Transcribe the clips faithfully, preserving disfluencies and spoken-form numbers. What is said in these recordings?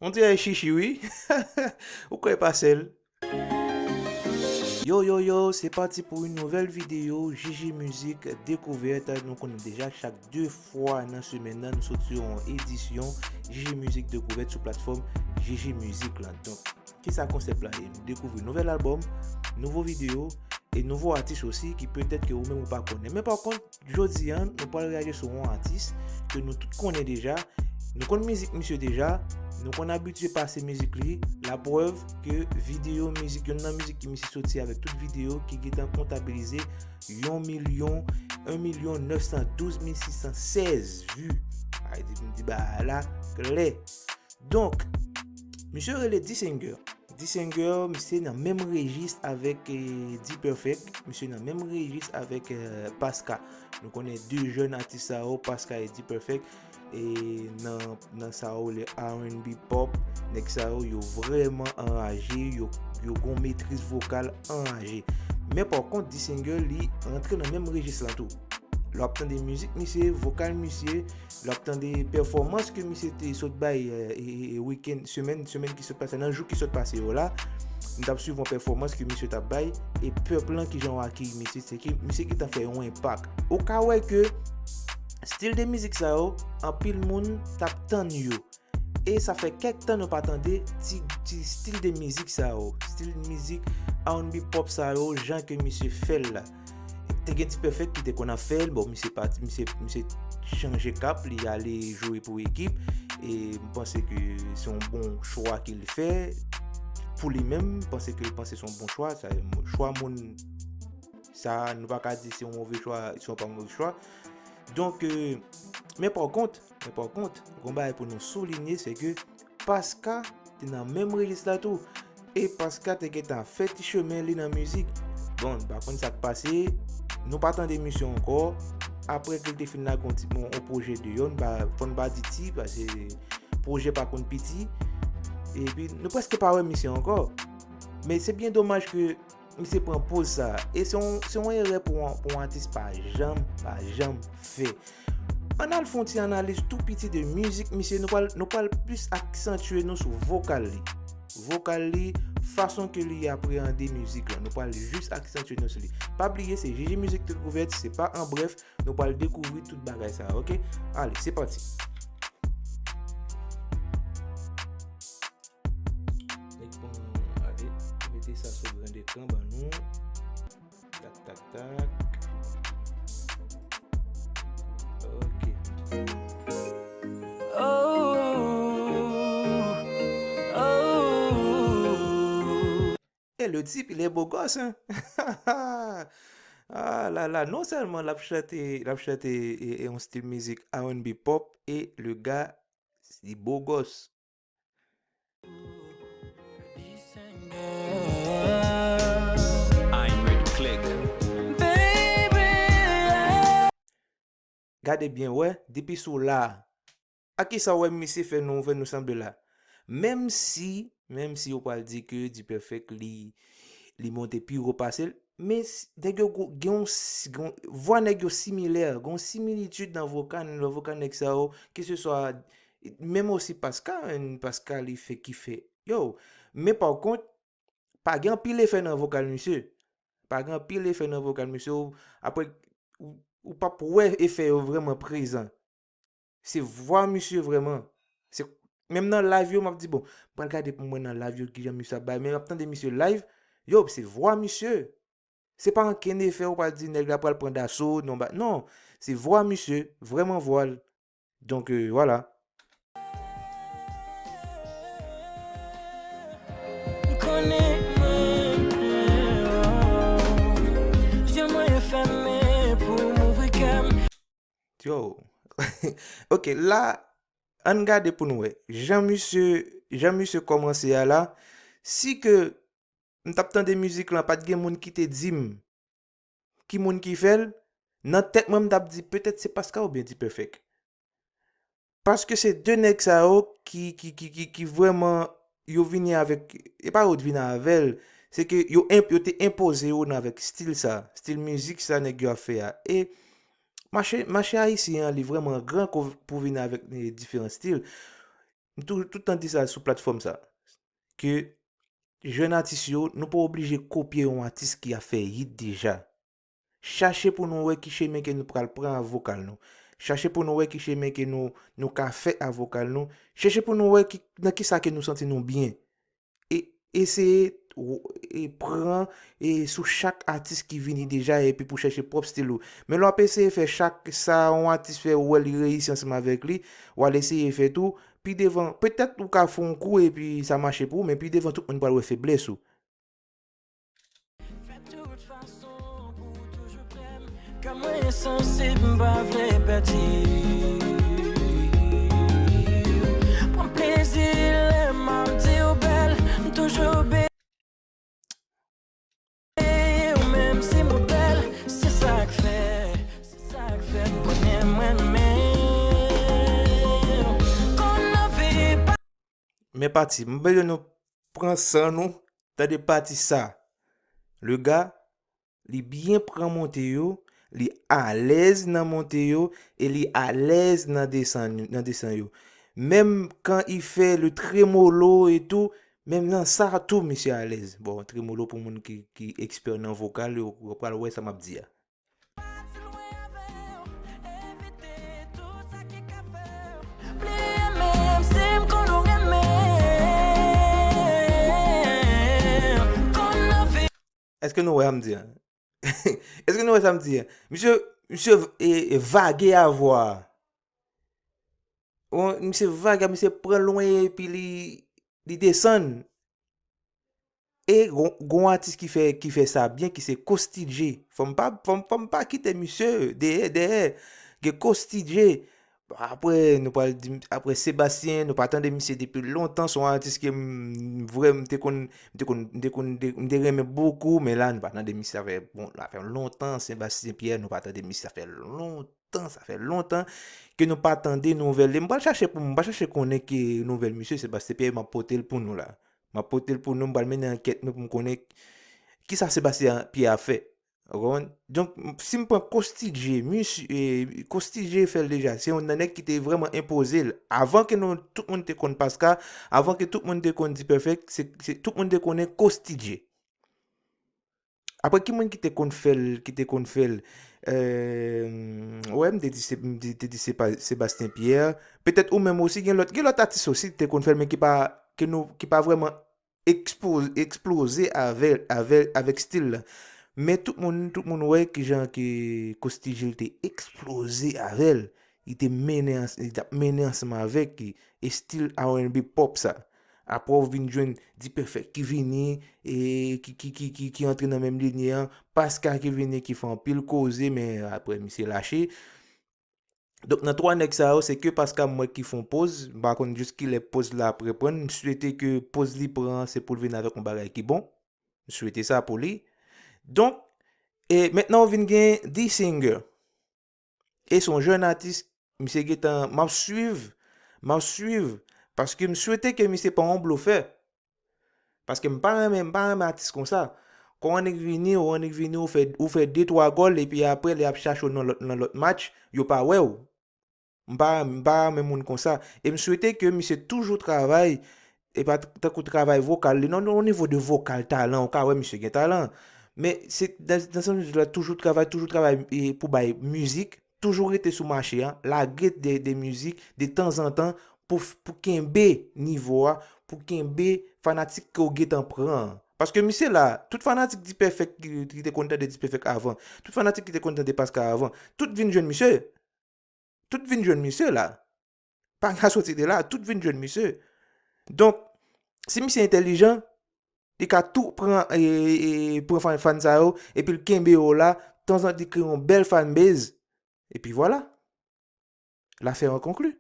On dirait Chichi, wi. Ou kwè pa sèl? Yo, yo, yo, c'est parti pour une nouvelle vidéo J J Music Découverte. Nou konnen deja chak de fwa nan semèn nan, nou soti yon edisyon J J Music Découverte sou platfòm J J Music la. Donk, kisa konsèp la ye? Nou dekouvri nouvèl albòm, nouvo videyo, e nouvo atis osi ki petèt ke ou menm ou pa konnen. Men pa kont, jodi a, nou pral reyaji sou yon atis ke nou tout konnen deja. Nou konn mizik misye deja. Nou konn abitye pase mizik li. Laprèv ke videyo mizik, yonn nan mizik ki misye soti avèk tout videyo ki gentan kontabilize yon milyon, en milyon nèf san douz mil sis san sèz vi. Ay, di, di ba la klè. Donk, misye rele D-Singer. D-Singer, misye nan menm rejis avèk, eh, D-Perfect. Misye nan menm rejis avèk, eh, Paska. Nou konnen de jèn atis sa yo, Paska e D-Perfect. E nan, nan sa yo, le R and B pop, nèg sa yo, yo vrèman anraje, yo, yo gon metriz vokal anraje. Men pa kont, D-Singer, li rantre nan menm rejis la tou. Lè w ap tande mizik misye, vokal misye, lè w ap tande pèfòmans ke misye te sot bay, eh, e, e, e wikenn, semèn, semèn ki sot pase, nan jou ki sot pase yo la, m t ap swiv yon pèfòmans ke misye t ap bay, e pèp lan kijan yo akeyi misye, se ke misye gentan fè yon enpak. Ou ka wè ke stil de mizik sa yo, anpil moun t ap tann yo. E sa fè kèk tan nou pa tande ti, ti stil de mizik sa yo. Stil mizik R and B pop sa yo, jan ke misye fè l la. Te gen D-Perfect ki te konn ap fè l, bon, misye pati, misye, misye chanje kap, li ale jwe pou ekip. E m panse ke se yon bon chwa ke l fè pou li menm. M panse ke, m panse se yon bon chwa. Sa, chwa moun sa, nou pa ka di se yon move chwa, se yon pa move chwa. Donk, eh, men pa kont, men pa kont, gon bagay pou nou soulinye, se ke Paska te nan menm rejis la tou. E Paska te gentan fè ti chemen li nan mizik. Bon, m pa konn sa k pase, nou pa tande misye ankò. Apre ke l te fin lage yon ti, yon, yon pwojè deyò, n pa, fò n pa di ti, paske pwojè pa konn piti. Epi, nou prèske pa wè misye ankò. Men se byen domaj ke misye pran poz sa. E se yon, se yon erè pou yon, pou yon atis pa janm, pa janm fè. Ann al fè yon ti analiz tou piti de mizik misye. Nou pral, nou pral plis aksantye nou sou vokal li. Vokal li, fason ke li apreyande mizik la. Nou pral jis aksantye nou sou li. Pa bliye, se J J Music Découverte, se pa an brèf, nou pral dekouvri tout bagay sa, oke? Ale, se pati. Nèg bon, ale, mete sa sou grand écran ban nou. Tak, tak, tak. Ok. Oh, oh. E le tip, il est beau gosse, hein? Ah là là, non sèlman l ap chante, l ap chante, e, e yon stil mizik R and B pop, e le gars, li beau gosse. I'm Red Click. Gade byen, wè, depi sou la a, a kisa w wè misye fè nou, fè nou sanble la? Menm si, menm si yo pral di ke D-Perfect li, li monte pi wo pase l, men s-, nèg yo go-, gen yon s-, gen yon, vwa nèg yo similè, gen yon similitid nan vokal, nan vokal nèg sa yo, ke se swa, menm osi Paska, menm Paska li fè ki fè. Yo, men pa kont, pa gen anpil efè nan vokal misye. Pa gen anpil efè nan vokal misye. Ou, apre, ou, ou p ap wè efè yo vrèman prezan. Se vwa misye vrèman. Se, menm nan live yo, m ap di, bon, m pral gade pou m wè nan live yo kijan misye ap bay. Men m ap tande misye live, yo, se vwa misye. Se pa ankenn efè ou pral di nèg la pral pran daso, non, ba, non. Se vwa misye, vrèman vwa l. Donk, euh, vwala. Yo. Ok, la, ann gade pou n wè. Jan misye, jan misye kòmanse a la, si ke m t ap tande mizik lan, pa t gen moun ki te di m ki moun ki fè l, nan tèt mwen, m t ap di, petèt se Paska oubyen D-Perfect. Paske se de nèg sa yo ki, ki, ki, ki, ki vrèman, yo vini avèk, e pa yo t vini avè l, se ke yo enp-, yo te enpoze yo nan avèk stil sa, stil mizik sa nèg yo ap fè a. E mache, mache ayisyen an, li vrèman gran ko-, pou vini avèk, e, diferan stil. M tou, tout tan di sa sou platfòm sa, ke jèn atis yo, nou pa oblije kopye yon atis ki ap fè hit deja. Chache pou nou wè ki chemen ke nou pral pran ak vokal nou. Chache pou nou wè ki chemen ke nou, nou ka fè ak vokal nou. Chache pou nou wè ki, nan kisa ke nou santi nou byen. E eseye w-, e pran e sou chak atis ki vini deja epi pou chèche pwòp stil ou. Men lè w ap eseye fè chak sa yon atis fè ou wè li reyisi ansanm avèk li, w al eseye fè tou, pi devan, petèt ou ka fè yon kou epi sa mache pou ou, men pi devan tout moun pral wè feblès ou. Fè tout fason pou toujou klè m, kè mwen sansib, m pa vle pèdi. Pran plezi lè m ap di w bèl, m toujou be- Ou menm se modèl, se sa k fè, se sa k fè m konnen mwen renmen w. Konn anvi pa- Men pati, m bezwen nou pran san nou, tande pati sa. Le gars, li byen pran monte yo, li alèz nan monte yo, e li alèz nan desann, nan desann yo. Menm kan i fè le tremolo e tou, menm nan sa tou, misye alèz. Bon, tremolo pou moun ki, ki ekspè nan vokal, yo, yo pral wè sa m ap di a. Pati lwen avè w, evite tout sa ki ka fè w bliye menm si m konn ou renmen. Konn anvi Èske nou wè sa m di a? Èske nou wè sa m di a? Misye, misye, e, e vage a vwa a. Bon, misye vage a, misye pran lwen epi li, li desann. E gon, gon atis ki fè, ki fè sa byen, ki se Costi J. Fò m pa, fò m, fò m pa kite misye dèyè, dèyè. Gen Costi J. Apre, nou pral di, apre Sébastien, nou pa tande misye depi lontan, se yon atis ke m, vrè, m te konn, m te konn, m te konn, m te renmen bokou, men la, nou pa tande misye, sa fè, bon, sa fè lontan, Sébastien Pierre, nou pa tande misye, sa fè lontan, sa fè lontan ke nou pa tande nouvèl li. M pral chache pou, m pral chache konnen ki nouvèl misye, Sébastien Pierre, m ap pote l pou nou la. M ap pote l pou nou, m pral mennen ankèt mwen pou m konnen kisa Sébastien Pierre ap fè. Ou konprann? Donk, m-, si m pran Costi J, misye, e, Costi J fè l deja. Se yon nan nèg ki te vrèman enpoze l. Avan ke nou, tout moun te konn Paska, avan ke tout moun te konn D-Perfect, se, se, tout moun te konnen Costi J. Apre, ki moun ki te konn fè l, ki te konn fè l? Euh, wè, m te di se, m te, te di se pa, Sébastien Pierre. Petèt ou menm osi, gen lòt, gen lòt atis osi ki te konn fè l, men ki pa, ke nou, ki pa vrèman ekspo-, eksploze avè, avè, avèk stil la. Men tout moun, tout moun wè kijan ke Costi J te eksploze avè l. Li te mennen ans-, li t ap mennen ansanm avèk estil R and B pop sa. Apre w vin jwenn D-Perfect ki vini, e ki, ki, ki, ki, ki antre nan menm linye an. Paska ki vini, ki fè anpil koze, men apre misye lache. Donk, nan twa nèg sa yo, se ke Paska m wè ki fè yon poz. M pa konn jis kilè poz la ap reprann. M swete ke poz li pran an, se pou l vin avèk yon bagay ki bon. M swete sa pou li. Donk, e mentnan w vin gen D-Singer. E se yon jèn atis, misye gentan, m ap swiv, m ap swiv, paske m swete ke misye pa yon blofè. Paske m pa renmen, m pa renmen atis konsa. Kon w annik vini, ou annik vini, ou fè, ou fè de twa gòl, epi apre, li ap chache w nan lòt, nan lòt match, yo pa wè w. M pa, m pa renmen moun konsa. E m swete ke misye toujou travay, e pa t-, tankou travay vokal li. Non, non, o nivo de vokal, talan, ou ka wè misye gen talan. Men se, nan, nan sans la, toujou travay, toujou travay, e, pou bay mizik, toujou rete sou mache an, lage de, de mizik, de tanzantan, pou, pou kenbe nivo a, pou kenbe fanatik ke w gentan pran an. Paske misye la, tout fanatik D-Perfect ki, ki te konn tande D-Perfect avan, tout fanatik ki te konn tande Paska avan, tout vin jwenn misye. Tout vin jwenn misye la. Pa ka soti de la, tout vin jwenn misye. Donk, si misye entèlijan, li ka tou pran, e, e, pran fan, fan sa yo, epi l kenbe yo la, tanzantan li kreye yon bèl fanbase, epi vwala. L'affaire est conclue.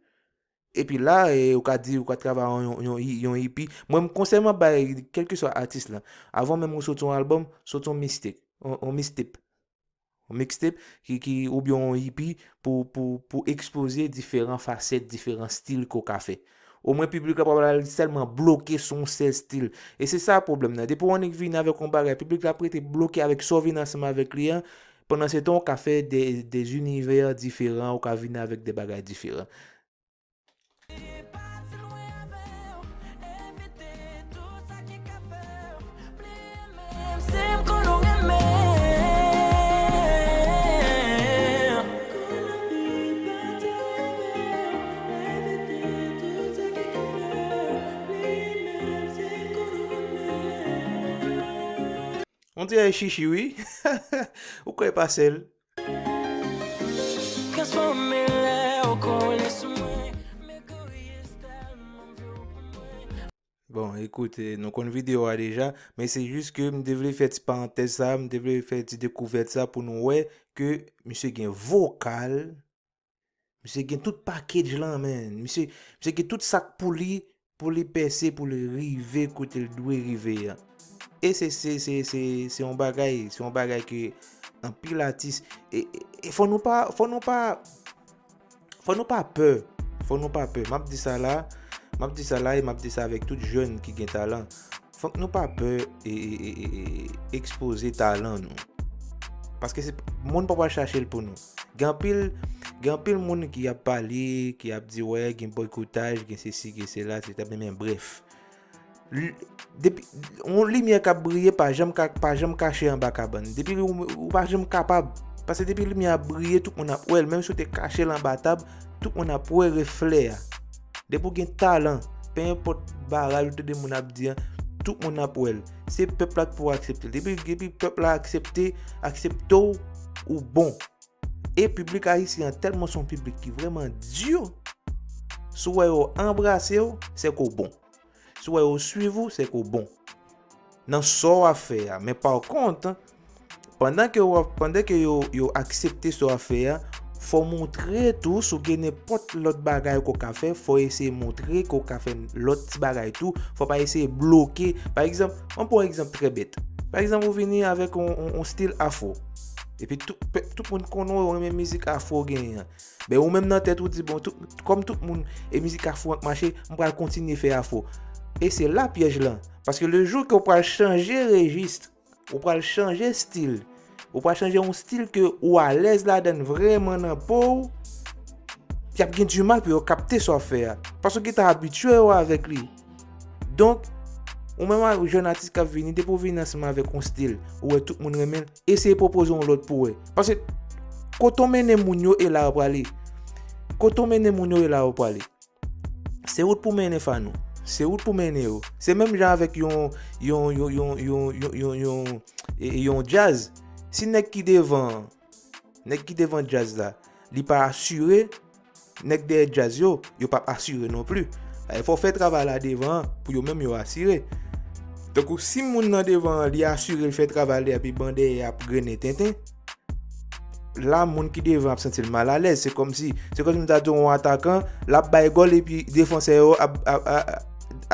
Epi la, e, ou ka di, ou ka travay yon, yon, yon, yon E P. Mwen, m konsèy m ap bay, kèlkeswa atis la. Avan menm ou soti yon albòm, soti yon mixtape. Yon, yon mixtape. Yon mixtape ki, ki, oubyen yon E P pou, pou, pou ekspoze diferan fasèt, diferan stil ke w ka fè. Omwen piblik la pa pral sèlman bloke sou yon sèl stil. E se sa pwoblèm nan. Depi w annik vini avèk yon bagay, piblik la ap rete bloke avèk sa w vin ansanm avèk li an. Pandan se tan, w ka fè de, de univers diferan, w ka vini avèk de bagay diferan. On dirè Chichi, wi. Ou kwè pa sèl? Transfòme lè ou kole sou mwen. Mekori estal mwen vle w pou mwen. Bon, ekoute, nou konn videyo a deja, men se jis ke m te vle fè ti parantèz sa, m te vle fè ti dekouvèt sa pou nou wè ke misye gen vokal, misye gen tout package lan, men. Misye, misye gen tout sa k pou li, pou li pèse, pou li rive kote l dwe rive a. E se, se, se, se, se yon bagay, se yon bagay ke anpil atis, e, e, e fò nou pa, fò nou pa, fò nou pa pè, fò nou pa pè. M ap di sa la, m ap di sa la e m ap di sa avèk tout jèn ki gen talan. Fòk nou pa pè e, e, e, e, e ekspoze talan nou. Paske se, moun pa pral chache l pou nou. Gen anpil, gen anpil moun ki ap pale, ki ap di, wè, gen bòykotaj, gen sesi, gen sela, etsetera. Men, men brèf. L- Depi yon limyè k ap briye pa janm ka, pa janm kache anba kabann. Depi ou, ou pa janm kapab. Paske depi limyè a briye, tout moun ap wè l. Menm si w te kache l anba tab, tout moun ap wè reflè a. Depi w gen talan, pe enpòt bagay ou tande moun ap di an, tout moun ap wè l. Se pèp la k pou aksepte l. Depi, depi pèp la aksepte, aksepte w, ou bon. E piblik ayisyen an tèlman se yon piblik ki vrèman di. Si w wè yo anbrase w, se ke w bon. Si w wè yo swiv ou, se ke w bon nan sa w ap fè a. Men pa kont, pandan ke w ap, pandan ke yo, yo aksepte sa w ap fè a, fò w montre tou, si w gen nenpòt lòt bagay ke w ka fè, fò w eseye montre ke w ka fè lòt ti bagay tou. Fò w pa eseye bloke. Pa egzanp, ann pran yon egzanp trè bèt. Pa egzanp, ou vini avèk yon, yon, yon stil afro. Epi tout, pe- tout moun konnen w renmen mizik afro genyen an. Ben ou menm nan tèt ou di, bon, tout, kòm tout moun e mizik afro an k mache, m pral kontinye fè afro. E se la pyèj lan. Paske le jou ke w pral chanje rejis, ou pral chanje stil, ou pral chanje yon stil ke ou alèz ladan l vrèman nan po w, y ap gen dimal pou yo kapte sa w ap fè a. Paske w gentan abitye yo avèk li. Donk, ou menm a jèn atis k ap vini, depi w vini ansanm avèk yon stil, ou wè tout moun renmen l, eseye pwopoze yon lòt pou wè. Paske kote w mennen moun yo, e la yo prale. Kote w mennen moun yo, e la yo prale. Se ou k pou mennen fan ou. Se ou k pou mennen yo. Se menm jan avèk yon, yon, yon, yon, yon, yon, yon, yon, e- e yon djaz. Si nèg ki devan an, nèg ki devan djaz la, li pa asire, nèg dèyè djaz yo, yo p ap asire non pli. Fò w fè travay la devan an pou yo menm yo asire. Tankou si moun nan devan an, li asire, l fè travay li, epi ban dèyè ap grennen tenten, la moun ki devan ap santi l malalèz. Se kòmsi, se kòmsi m ta di w yon atakan, l ap bay gòl epi defansè yo ap, ap, ap,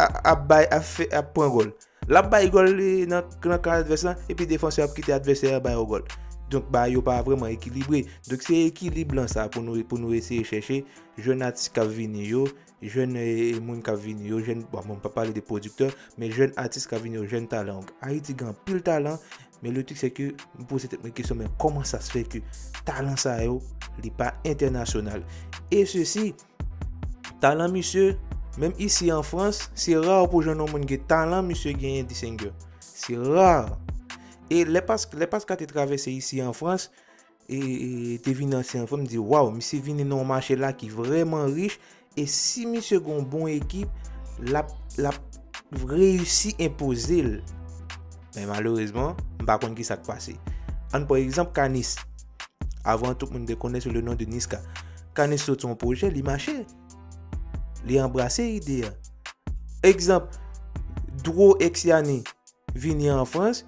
ap, ap bay, ap, fè, ap pran gòl. L ap bay gòl li nan, nan kan advès lan, epi defansè ap kite advèsè a bay yon gòl. Donk, bagay yo pa vrèman ekilibre. Donk, se ekilib lan sa pou nou, pou nou eseye chèche. Jèn atis k ap vini yo, jèn e, moun k ap vini yo, jèn, bon, bon, m pa pale de pwodiktè, men jèn atis k ap vini yo, jèn talan. Ayiti gen anpil talan, men le truc c'est que m poze tèt mwen kesyon, men kòman sa se fè ke talan sa yo, li pa entènasyonal? E sesi, talan misye, menm isi an Frans, se ra pou jwenn yon moun gen talan misye genyen, Disengè. Se ra. E lè Pas-, lè Paska te travèse isi an Frans, e, e te vini ansanm, m di, waw, misye vini nan yon mache la ki vrèman rich, e si misye gen yon bon ekip, l ap, l ap reyisi enpoze l. Men malerezman, m pa konn ki sa k pase. Ann pran egzanp Kanis. Avan, tout moun te konnen sou le non de Niska. Kanis soti yon pwojè, li mache. Li anbrase ide a. Egzanp, Dro Exiani vini an Frans.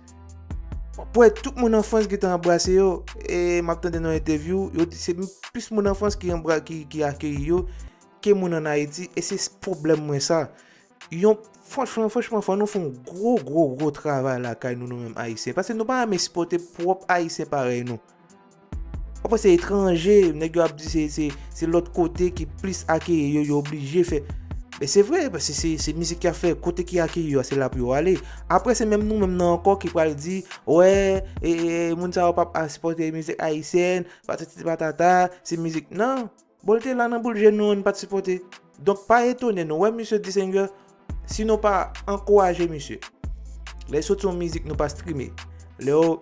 Pou wè tout moun an Frans gentan anbrase yo. E m ap tande nan entèvyou, yo di se plis moun an Frans ki, anbra, ki, ki akeyi yo ke moun ann Ayiti. E se pwoblèm mwen sa. Yon, franchman, franchman, fò nou fè yon gwo, gwo, gwo travay lakay nou, nou menm Ayisyen. Paske nou pa renmen sipòte pwòp Ayisyen parèy nou. Apre se etranje, nèg yo ap di se, se, se lòt kote ki plis akeyi yo, yo oblije fè. Men se vre, paske se, se mizik y ap fè, kote ki akeyi yo a, se la pou yo ale. Apre se menm nou menm nan ankò ki pral di, wè, e, e, e, moun sa yo p ap sipòte mizik ayisyèn, patati patata, se mizik. Non, bon, l te la nan boul je nou, nou pa t sipòte. Donk, pa etone nou, wè, misye Disengè, si nou pa ankouraje misye, lè l soti yon mizik, nou pa strime. Lè yo,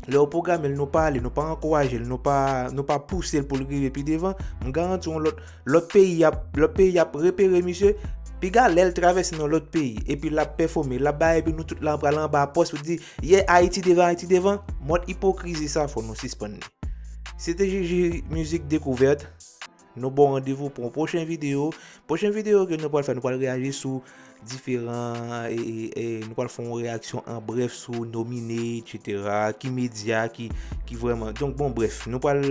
lè yo pwograme l, nou pa ale, nou pa ankouraje l, nou pa, nou pa pouse l pou l rive pi devan, m garanti w, lòt, lòt peyi ap, lòt peyi ap repere misye, Piga lè l travèse nan lòt peyi, epi l ap pèfòme, l ap bay, epi nou tout la pral anba pòs pou di, yeah, Ayiti devan, Ayiti devan. Mòd ipokrizi sa, fò nou sispann li. Se te Jiji Mizik Dekouvèt. Nou ba w randevou pou yon pwochen videyo. Pwochen videyo ke nou pral fè, nou pral reyaji sou diferan, e, e, e, nou pral fè yon reyaksyon an brèf sou Nominé, et cetera. Ki medya, ki, ki vrèman. Donk, bon, brèf, nou pral,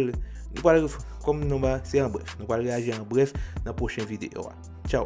nou pral, kòm nou ba, se an brèf. Nou pral reyaji an brèf nan pwochen videyo a. Tchaw!